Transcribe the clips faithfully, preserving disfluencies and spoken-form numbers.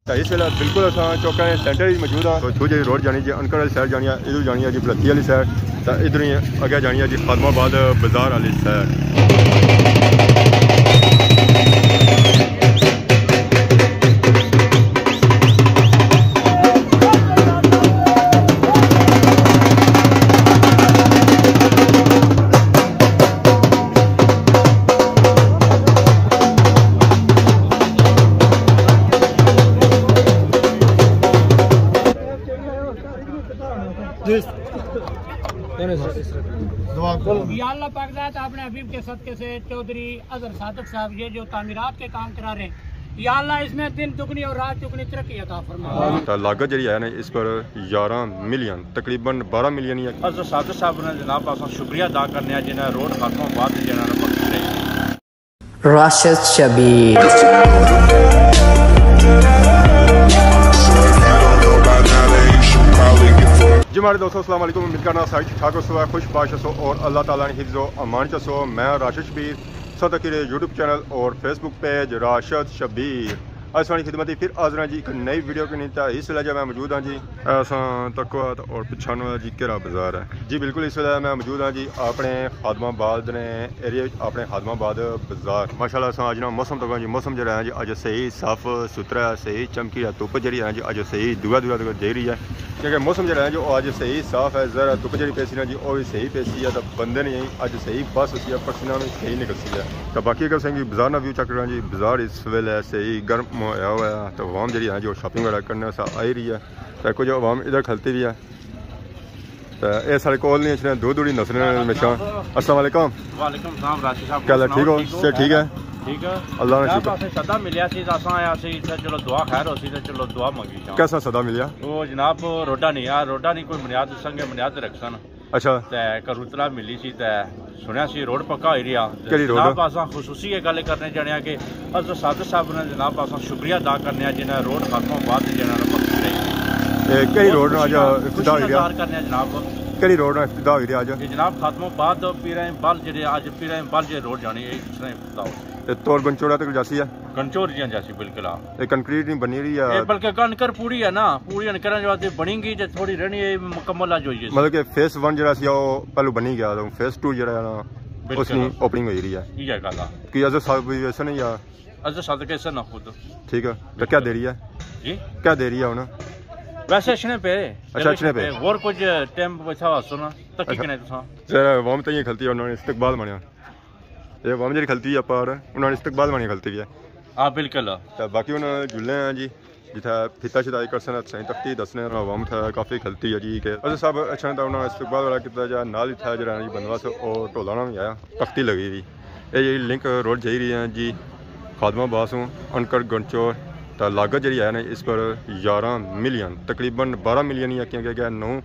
تے اس ویلے بالکل اساں چوکا نے سینٹر وچ موجود ہاں۔ تو اتھوں جی روڈ جانی جی انکر والی سائیڈ جانی ہے، ادھر جانی ہے جی بلتی والی سائیڈ، تے ادھر ہی اگے جانی ہے جی خادم آباد بازار والی سائیڈ۔ یا اللہ پاک ذات اپنے حبیب کے صدقے سے چودھری اظہر صادق صاحب یہ جو تعمیرات کے کام کرا رہے ہیں، یا اللہ اس میں دن دگنی اور رات چگنی ترقی عطا فرما۔ تے لاگت جڑی ہے نا اس پر یارہ ملین، تقریباً بارہ ملین ہی ہے۔ اظہر صادق صاحب نے جناب اساں شکریہ ادا کرنے ہیں جنہیں روڈ خاتمہ بعد جنہاں نے بخشی رہی۔ راشد شبیر۔ جی ماڑے دوستو، السلام علیکم۔ امید کرنا سارے ٹھیک ٹھاک ہوسو، خوش باش ہوسو اور اللہ تعالیٰ نے حفظ و امان چ ہوسو۔ میں راشد شبیر، سو تکی رہے یوٹیوب چینل اور فیس بک پیج راشد شبیر۔ اج ساڑی خدمت پھر حاضر ہاں جی ایک نئی ویڈیو کے نیتا۔ اس ویلے جا میں موجود ہاں جی، اساں تکو اور پچھانو ہے جی کیرا بازار ہے۔ جی بالکل، اس ویلے میں موجود ہاں جی اپنے خادم آباد نے ایریا وچ، اپنے خادم آباد بازار۔ ماشاءاللہ اساں اج نا موسم تکو جی، موسم جڑا ہے جی اج صحیح صاف ستھرا ہے، صحیح چمکی ہے، دھوپ جڑی ہے جی اج صحیح دورا دورا تک جائی رہی ہے، کیونکہ موسم جڑا ہے جو اج صحیح صاف ہے، ذرا دھوپ جڑی پیسی نا جی او وی صحیح پیسی ہے، تے بندے نے اج صحیح بس اسی ہے، پسینہ وی صحیح نکلسی ہے۔ تے باقی اگر اساں بازار نا ویو چیک کراں جی، بازار اس ویلے صحیح گرم ہویا ہوا ہے، تے عوام جڑی ہے جو شاپنگ وغیرہ کرنے واسطے آئی رہی ہے، تے کچھ عوام ادھر کھلتی بھی ہے۔ تے اے ساڑے کول نہیں اچھنے، دور دور ہی نسنے ہمیشہ۔ السلام علیکم۔ وعلیکم السلام راشد صاحب، کیا حال ہے؟ سناؤ، ٹھیک ہو؟ ٹھیک ہو؟ صحت ٹھیک ہے؟ ٹھیک ہے۔ اللہ نا شکر۔ بس صدا ملیا سی تے اساں آیا سی تے چلو دعا خیر ہوسی تے چلو دعا منگی جاؤ۔ کیسا صدا ملیا؟ او جناب روڈا نہیں یار، روڈا نہیں کوئی بنیاد سنگے بنیاد رکھسن۔ اچھا۔ تے کروتلا ملی سی تے سنیا سی روڈ پکا ہوئی رہیا۔ کیڑی روڈ؟ جناب اساں خصوصی یہ گل کرنے چاہنے آں کہ اظہر صادق صاحب نے جناب اساں شکریہ ادا کرنے آں جنہاں روڈ خاتمہ آباد جنہاں نے بخشی رہی۔ اے کیڑی روڈ نا اج افتتاح ہوئی رہیا؟ کرنے آں جناب۔ کیڑی روڈ نا افتتاح ہوئی رہیا اج؟ یہ جناب خاتمہ آباد پیرائیں بل جڑے اج پیرائیں بل جے روڈ جانی ہے اس طرح افتتاح ہو۔ تے تور گنچوڑا تک جاسی ہے؟ گنچوڑ جی جاسی بالکل ہاں۔ اے کنکریٹ نہیں بنی رہی ہے؟ اے بلکہ کنکر پوری ہے نا، پوری انکرن جو بنی گئی تے تھوڑی رہنی ہے مکمل اج ہوئی ہے۔ مطلب کہ فیس ون جڑا سی او پہلو بنی گیا، تے فیس ٹو جڑا ہے نا، بالکل۔ اس نی اوپننگ ہوئی رہی ہے۔ یہ گل ہے۔ کہ اظہر صاحب بھی ویسے نہیں یا؟ اظہر صادق ایسا نہ خود۔ ٹھیک ہے۔ تو کیا دے رہی ہے؟ جی؟ کیا دے رہی ہے ہن؟ ویسے اچھنے پے۔ اچھا، اچھنے پے۔ اور کچھ ٹائم ویسا ہاسو نا، تکی اچھا۔ کنے تساں۔ ذرا عوام تئیں کھلتی ہے، انہوں نے استقبال مانیا۔ یہ عوام جڑی کھلتی ہے پار، انہوں نے استقبال مانی کھلتی ہے۔ ہاں، بالکل۔ تے باقی ہن جلنے ہیں جی، جتھے فیتا شتا کرسن، سائیں تختی دسنے، عوام تھا کافی کھلتی ہے جی کہ اظہر صاحب اچھا تے انہاں استقبال والا کیتا جا، نال ہی تھا جڑا جی بندوبست او ٹولا نا وی آیا، تختی لگی ہوئی۔ اے جی لنک روڈ جائی رہی ہے جی، خادم آباد سوں انکر گنچور، تے لاگت جڑی ہے نا اس پر یارہ ملین، تقریباً بارہ ملین یا کیا گیا نو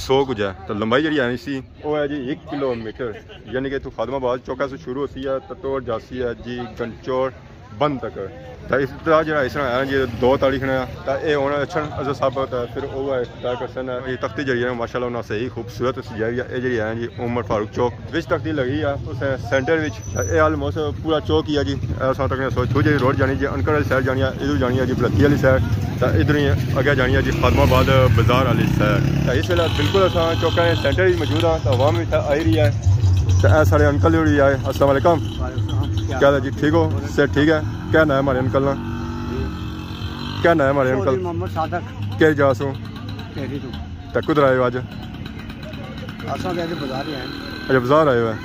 سو کچھ ہے۔ تے لمبائی جڑی ہے اسی، او ہے جی ایک کلومیٹر، یعنی کہ اتھوں خادم آباد چوکا سے شروع ہوسی ہے تے توڑ جاسی ہے جی گنچوڑ بند تک۔ تے اس طرح جڑا اس طرح ہے جی دو تاریخ نے، تے اے ہن اچھن اظہر صاحب تے پھر او ہے طے کرسن۔ یہ تختی جڑی ہے ماشاءاللہ انہاں صحیح خوبصورت سجائی ہے۔ اے جڑی ہے جی عمر فاروق چوک وچ تختی لگی ہے، اس سینٹر وچ۔ تے اے آلموسٹ پورا چوک ہی ہے جی۔ اے اساں تک سوچ تھو جی روڈ جانی جی انکر والی سائیڈ جانی ہے، ادھر جانی ہے جی بلتی والی سائیڈ، تے ادھر ہی اگے جانی ہے جی خادم آباد بازار والی سائیڈ۔ تے اس ویلے بالکل اساں چوکا نے سینٹر وچ موجود ہاں، تے عوام وی اتھے آئی رہی ہے۔ تے اے سارے انکل جوڑی آئے۔ السلام علیکم۔ وعلیکم السلام۔ کیا حال ہے جی؟ ٹھیک ہو؟ صحت ٹھیک ہے؟ کیا نام ہے ہمارے انکل نا؟ کیا نام ہے ہمارے انکل؟ محمد صادق۔ کیا جا سو؟ ٹیری تو۔ تے کدھر آئے ہو اج؟ اساں تے اج بازار ہی آئے ہیں۔ اچھا، بازار آئے ہو ہے۔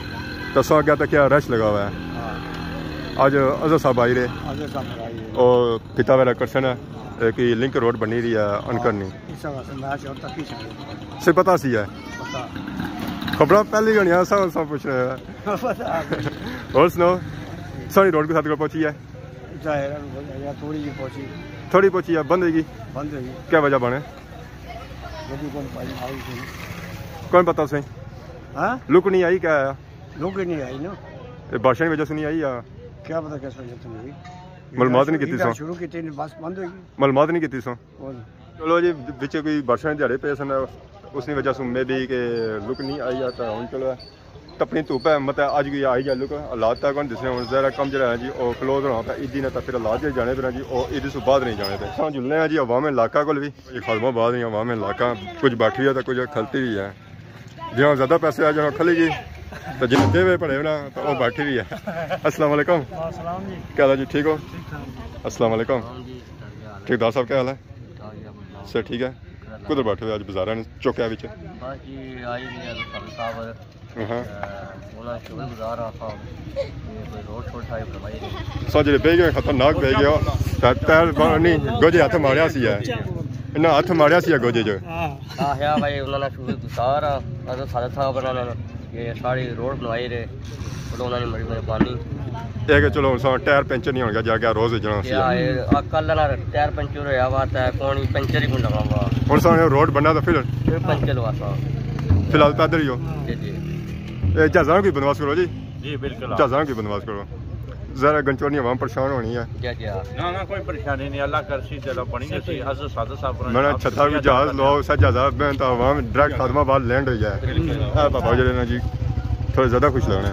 تے اساں اگے تے کیا رش لگا ہوا ہے؟ ہاں۔ اج اظہر صاحب آئی رہے۔ اظہر صاحب آئی رہے۔ او فیتا وغیرہ کرسن ہے۔ ایک ہی لنک روڈ بنی رہی ہے انکر نی۔ اس واسطے میں چاہتا کہ سے پتہ سی ہے۔ پتہ۔ خبراں پہلے ہی ہونیاں، سب، سب پوچھ رہے ہیں۔ پتہ۔ اور سناؤ، ساری روڈ کے ساتھ پہنچی ہے؟ ظاہر ہے، تھوڑی جی پہنچی۔ تھوڑی پہنچی ہے، بند ہوئی گئی؟ بند ہوئی۔ کیا وجہ بنے؟ جدی کون پائی آئی تھی۔ کون پتہ سے؟ ہاں؟ لک نہیں آئی، کیا آیا؟ لک ہی نہیں آئی نا۔ یہ بارشاں کی وجہ سے نہیں آئی یا؟ کیا پتہ کس وجہ سے نہیں آئی۔ معلومات نہیں کیتی سو۔ شروع کیتی نے بس بند ہوئی گئی۔ معلومات نہیں کیتی سو۔ کون؟ چلو جی، بچے کوئی بارشاں دے دیہاڑے پے سن، اس کی وجہ سے مے بی کہ لک نہیں آئی آ، تو ہن چلو تپنی دھوپ ہے، مطلب اج کوئی آئی گیا لوک حالات تک کون دسنے، ہن ظاہر ہے کم جڑا ہے جی او کلوز ہونا پیا عیدی نے، تاں پھر حالات جڑے جانے پہ جی او عیدی سوں بعد نہیں جانے پہ۔ ساں جلنے ہیں جی عوام علاقہ کول بھی، یہ خادمہ آباد نہیں عوام علاقہ کچھ بیٹھی ہے تو کچھ کھلتی بھی ہے۔ جہاں زیادہ پیسے آ جانا کھلی گئی، تو جن دے ہوئے پڑے ہوئے نا تو وہ بیٹھی بھی ہے۔ السلام علیکم۔ السلام جی۔ کیا حال ہے جی، ٹھیک ہو؟ ٹھیک ٹھاک جی۔ السلام علیکم۔ السلام جی، کیا حال ہے؟ ٹھیک دار صاحب، کیا حال ہے؟ ٹھیک ٹھاک جی، اپنا سناؤ۔ سر ٹھیک ہے؟ شکر اللہ۔ کدھر بیٹھے ہوئے اج بازار چوکیا وچ؟ بس جی، آئی نہیں ہے تو سب صاحب ہاں۔ انہاں شکر گزار آساں کہ کوئی روڈ شوڈ صاحب بنوائی نہیں۔ سو جڑے پہ گئے خطرناک پہ گیا۔ تے تیر با-، نہیں، گوجے ہتھ ماریا سی ہے۔ انہاں ہتھ ماریا سی ہے گوجے جو۔ ہاں۔ آخیا بھائی انہاں نے شکر گزار آ، اگر سارے صاحب انہاں نے یہ ساری روڈ بنوائی رہے، چلو انہاں نے بڑی مہربانی۔ یہ کہ چلو ہن سا ٹائر پنچر نہیں ہونا، جا کے روز جانا سی۔ کیا ہے، آ کل والا ٹائر پنچر ہویا ہوا تے کون پنچر ہی کون لگا ہوا۔ ہن سا روڈ بننا تو پھر پھر پنچر لوا سا۔ فی الحال پیدل ہی ہو؟ جی، جی۔ اے جہازاں کی بندوبست کرو جی۔ جی، بالکل۔ جہازاں کی بندوبست کرو۔ ذرا گنچونی عوام پریشان ہونی ہے۔ جی، جی۔ نہ، نہ، کوئی پریشانی نہیں، اللہ کرسی چلو بنی جاسی، حضرت سادہ صاحب نے میں نے چھتا بھی جہاز لو، سا جہاز میں تو عوام ڈائریکٹ خادم آباد لینڈ ہو جائے۔ بالکل۔ اے بابا جڑے نا جی، تھوڑے زیادہ خوش لگنے۔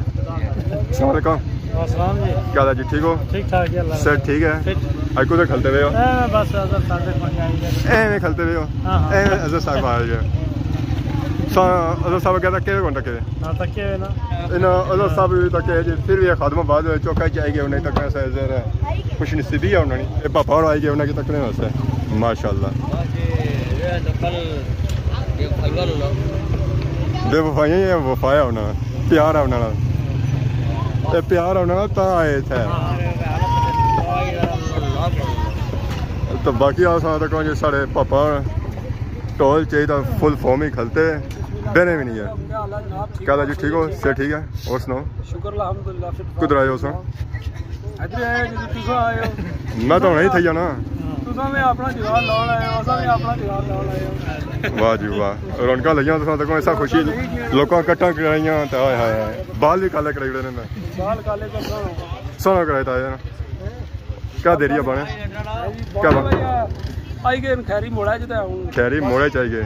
السلام علیکم۔ السلام جی۔ کیا حال ہے جی، ٹھیک ہو؟ ٹھیک ٹھاک جی، اللہ سر ٹھیک ہے؟ فٹ۔ اج کدھر کھلتے ہوئے ہو؟ اے بس حضرت صاحب پہنچ آئی ہے۔ ایویں کھلتے ہوئے ہو؟ ہاں، ہاں۔ ایویں حضرت صاحب آ گئے۔ سا حضرت صاحب کہتا کہ کون تکے؟ ہاں، تکے ہوئے نا۔ انہاں حضرت صاحب بھی تکے جی، پھر بھی خادم آباد چوکا چ آئی گئے، انہیں تکنا سا ذرا خوش نصیبی ہے انہاں نے۔ اے پاپا اور آئی گئے انہاں کی تکنے واسطے۔ ماشاءاللہ۔ بے وفائیاں یا وفایا ہونا، پیار ہے انہاں نال۔ اے پیار ہے انہاں نال تاں آئے اتھے۔ تو باقی آساں تک جی ساڑے پاپا ٹول چاہیے فل فارم ہی کھلتے، بہنے بھی نہیں ہے۔ کیا حال ہے جی، ٹھیک ہو؟ صحت ٹھیک ہے؟ اور سناؤ؟ شکر الحمدللہ، فٹ فاٹ۔ کدھر آئے ہو سا؟ ادھر آئے ہو جی، تساں آئے ہو۔ میں تو ہنے ہی تھیا نا۔ تساں میں اپنا جگاڑ لاؤن آئے ہو، اساں میں اپنا جگاڑ لاؤن آئے ہو۔ واہ جی واہ، رونقاں لگیاں تساں تکو، ایسا خوشی لوکاں کٹاں کرائیاں تے ہائے ہائے، بال بھی کالے کرائی اوڑے نے۔ بال کالے کر سوہنا۔ سوہنا کرائی تا ہے نا۔ کیا دیری ہے بانے؟ کیا با-، آئی گئے خیری موڑا جتا ہوں۔ خیری موڑے چ آئی گئے۔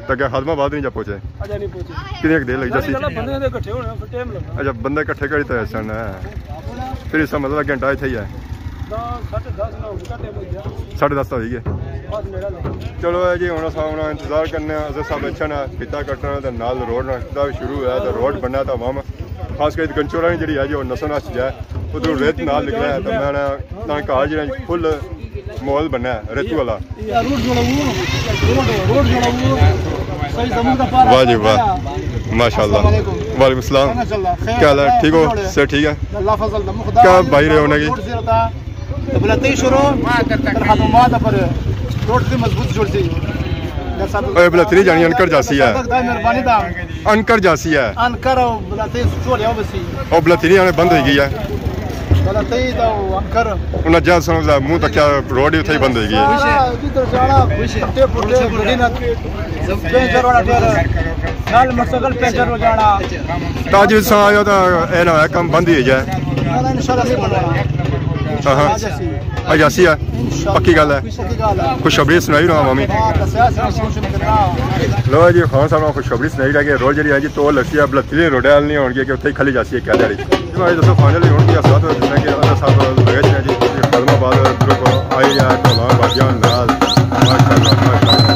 تاں کیا خادم آباد نہیں جا پہنچے؟ اجا نہیں پہنچے۔ کتنی ایک دیر لگ جاسی؟ بندے دے اکٹھے ہونے پھر ٹائم لگا۔ اچھا، بندے اکٹھے کری تے سن۔ پھر اس کا مطلب گھنٹہ اتھے ہی ہے۔ ساڑھے دس نہ ہوئی گیا۔ ساڑھے دس تو ہوئی گئے۔ بس میرا لگا۔ چلو اے جی، ہن اساں انہاں انتظار کرنے آں، حضرت صاحب اچھن، فیتہ کٹنا تے نال روڈ نا، فیتہ بھی شروع ہویا تے روڈ بننا تے عوام خاص کر کنچورا نی جڑی ہے جو نسل نس جائے، ادھر ریت نال نکلے تے میں نہ، نہ گھر جڑا فل ماحول بننا ہے ریتو والا۔ روڈ جوڑا ہوا، روڈ، روڈ جوڑا ہوا۔ صحیح زمین دا پارا۔ واہ جی واہ۔ ماشاءاللہ۔ السلام علیکم۔ وعلیکم السلام۔ کیا حال ہے؟ ٹھیک ہو؟ صحت ٹھیک ہے؟ اللہ فضل دا مخدار۔ کیا بھائی رہے ہونے کی؟ تے بلا تئی شروع، پھر ختم ہوا تھا پر روڈ دی مضبوط جوڑ سی۔ اے بلا تری جانی انکر جاسی ہے۔ مہربانی دا۔ انکر جاسی ہے۔ انکر او بلا تئی چھوڑیا بسی۔ او بلا تری آنے بند ہوئی گئی ہے۔ بلا تئی دا او انکر۔ انہاں جا سن دا منہ تکیا روڈ ہی اتھے ہی بند ہوئی گئی ہے۔ جدھر جانا، ٹے پٹے گڑی نہ پنچر والا ٹیئر، نال موٹرسائیکل پنچر ہو جانا۔ تاں جی سا آیا تاں اے نہ ہویا کم بند ہی ہو جائے۔ نہ، نہ، انشاءاللہ نہیں بننا۔ ہاں، ہاں۔ آج ایسی ہے۔ آج ایسی ہے۔ انشاءاللہ۔ پکی گل ہے۔ پکی گل ہے۔ خوشخبری سنائی رہا عوامی۔ ہاں، دسیا سی، سوشل کرنا۔ لو جی، خان صاحب خوشخبری سنائی رہا کہ روڈ جڑی ہے جی تو لسی ہے، بلتری روڈ حل نہیں ہونگی کہ اتھے ہی کھلی جاسی ہے کیا دیہاڑی۔ جی بھائی دوستو، فائنلی ہن کی ساتھ جس طرح کہ اللہ صاحب لگے تھے جی، خادم آباد گروپ آئی ہے، تو ہمارا بھائی جان نال۔ ماشاءاللہ، ماشاءاللہ۔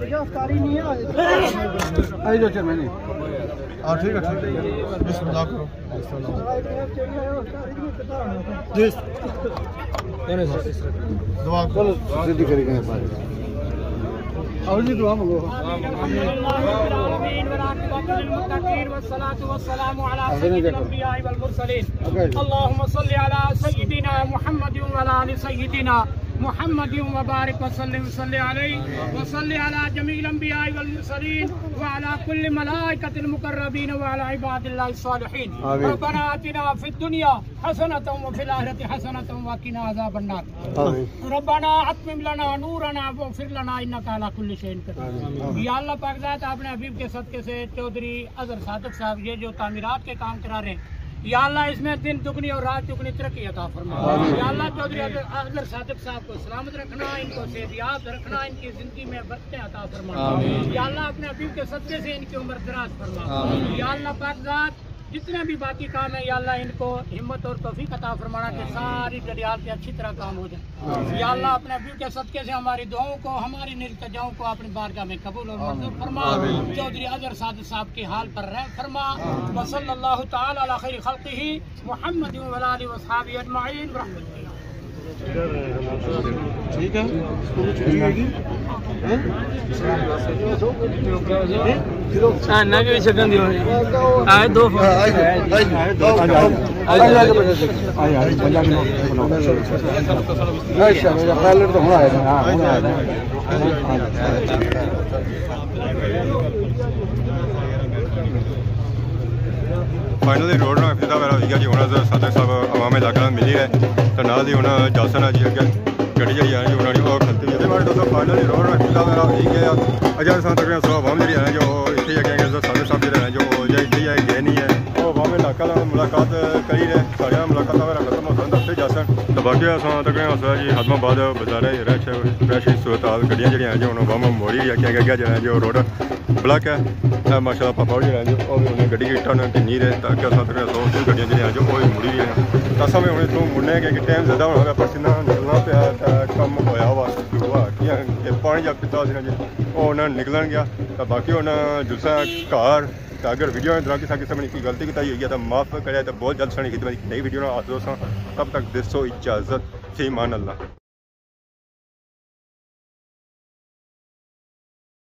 آئی جاؤ چیئرمین جی۔ ہاں، ٹھیک ہے، ٹھیک ہے۔ بسم اللہ کرو۔ جی۔ دعا کرو۔ سیدھی کری گئے سارے۔ آؤ جی، دعا منگو۔ آمین۔ الحمد للہ رب العالمین، والعاقبۃ للمتقین، والصلاۃ والسلام علی سید الانبیاء والمرسلین۔ اللهم صل على سيدنا محمد وعلى آل سيدنا محمد وبارك وسلم، صل عليه وصل على جميع الأنبياء والمرسلين وعلى كل ملائكة المقربين وعلى عباد الله الصالحين۔ آمين۔ ربنا آتنا في الدنيا حسنة وفي الآخرة حسنة وقنا عذاب النار۔ آمين۔ ربنا أتمم لنا نورنا واغفر لنا إنك على كل شيء قدير۔ آمين۔ یا اللہ پاک ذات، اپنے حبیب کے صدقے سے چودھری اظہر صادق صاحب یہ جو تعمیرات کے کام کرا رہے ہیں، یا اللہ، اس میں دن دگنی اور رات چگنی ترقی عطا فرما۔ آمین۔ یا اللہ، چودھری اظہر صادق صاحب کو سلامت رکھنا، ان کو صحت یاب رکھنا، ان کی زندگی میں برکتیں عطا فرمانا۔ آمین۔ یا اللہ، اپنے حبیب کے صدقے سے ان کی عمر دراز فرما۔ آمین۔ یا اللہ پاک ذات، جتنے بھی باقی کام ہیں، یا اللہ، ان کو ہمت اور توفیق عطا فرمانا کہ ساری ڈڈیال پہ اچھی طرح کام ہو جائے۔ یا اللہ، اپنے حبیب کے صدقے سے ہماری دعاؤں کو، ہماری التجاؤں کو اپنی بارگاہ میں قبول اور منظور فرما۔ آمین۔ چودھری اظہر صادق صاحب کے حال پر رحم فرما۔ وصلی اللہ تعالی علی خیر خلقہ محمد وعلی آلہ وصحابہ اجمعین برحمتک۔ ٹھیک ہے، چھٹی ہوگی۔ ہاں، نہ کوئی شکل دیو۔ آئے دو فون۔ فائنلی روڈ نا افتتاح وغیرہ ہوئی گیا جی۔ ہن اظہر صادق صاحب عوام علاقہ نال ملی رہے، تے نال ہی ہن جاسن جی اگے گڈی جیڑی ہے جی انہاں نی او کھلتی ہے۔ فائنلی روڈ نا افتتاح وغیرہ ہوئی گیا۔ اجے اساں تقریباً سو عوام جیڑی ہے جو اتھے ہی اگے اظہر صادق صاحب جیڑے ہیں جو جے اتھے ہی گئے نہیں ہے۔ او عوام علاقہ نال ملاقات کری رہے، ساریاں ملاقاتاں وغیرہ ختم ہو سن، دستے جاسن۔ تے باقی اساں تقریباً اساں جی حتم آباد بازار رش، رش صورتحال، گڈیاں جیڑیاں ہیں جو ہن عوام موڑی رہی ہے کہ اگے اگے جیڑا ہے جو روڈ بلاک ہے۔ اے ماشاءاللہ پاپا جیڑا ہے جو او وی انہیں گڈی کی ٹرن گھنی رہے تاکہ اساں تقریباً سو سو گڈیاں جیڑیاں ہیں جو او وی مڑی رہی ہیں۔ تے اساں وی ہن اتھوں مڑنے کہ ٹائم زیادہ ہونا، پسینہ نکلنا پیا تے کم ہویا ہوا شروع ہوا کیا کہ پانی جا پیتا سی نا جی، او انہاں نکلن گیا۔ تے باقی ہن جلساں گھر۔ تے اگر ویڈیو نے دوران کسا قسم نی کوئی غلطی کیتی ہوئی ہے تے معاف کرے، تے بہت جلد ساڑی خدمت نئی ویڈیو نال حاضر ہوساں۔ تب تک دیسو اجازت، فی امان اللہ۔